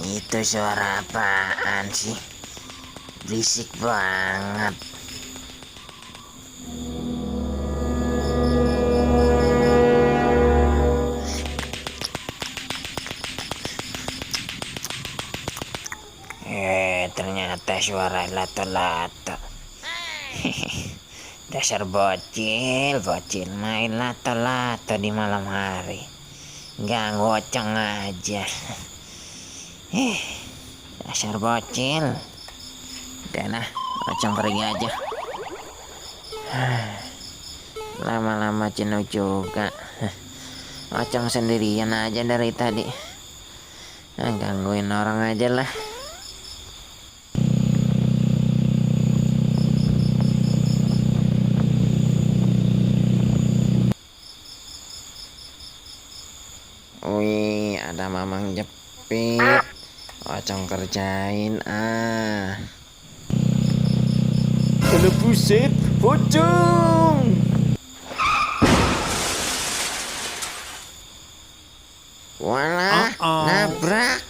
Itu suara apaan sih? Berisik banget. Ternyata suara lato-lato. Dasar bocil main lato-lato di malam hari. Ganggu Ocong aja. Dasar bocil. Udah nah, Ocong pergi aja. Lama-lama jenuh juga. Ocong sendirian aja dari tadi. Gangguin orang aja lah. Wih, ada Mamang jepit. Ocong kerjain Kalau buset, pocong. Walah, nabrak.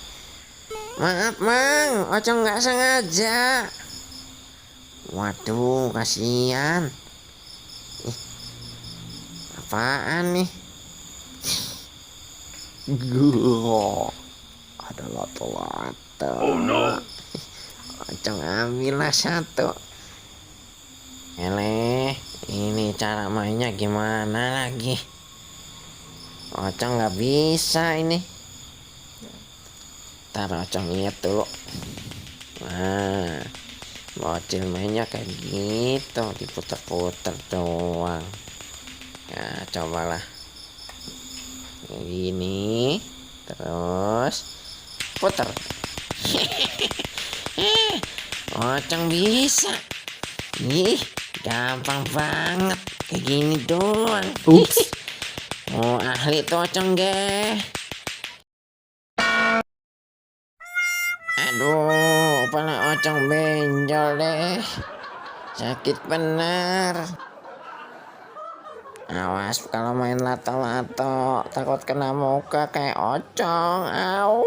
Maaf Mang, Ocong nggak sengaja. Waduh, kasihan. Apaan nih? Ada lato-lato. Oh no. Ocong ambillah satu. Ini cara mainnya gimana lagi? Ocong nggak bisa ini. Ntar Ocong lihat dulu. Nah, bocil mainnya kayak gitu, diputer-puter doang. Nah, cobalah. Gini, terus puter. Ocong bisa. Ih, gampang banget. Kayak gini doang. Ups. Oh, ahli tuh Ocong deh. Aduh, kepala Ocong benjol deh. Sakit bener. Awas kalau main lato-lato, takut kena muka kayak Ocong. Au.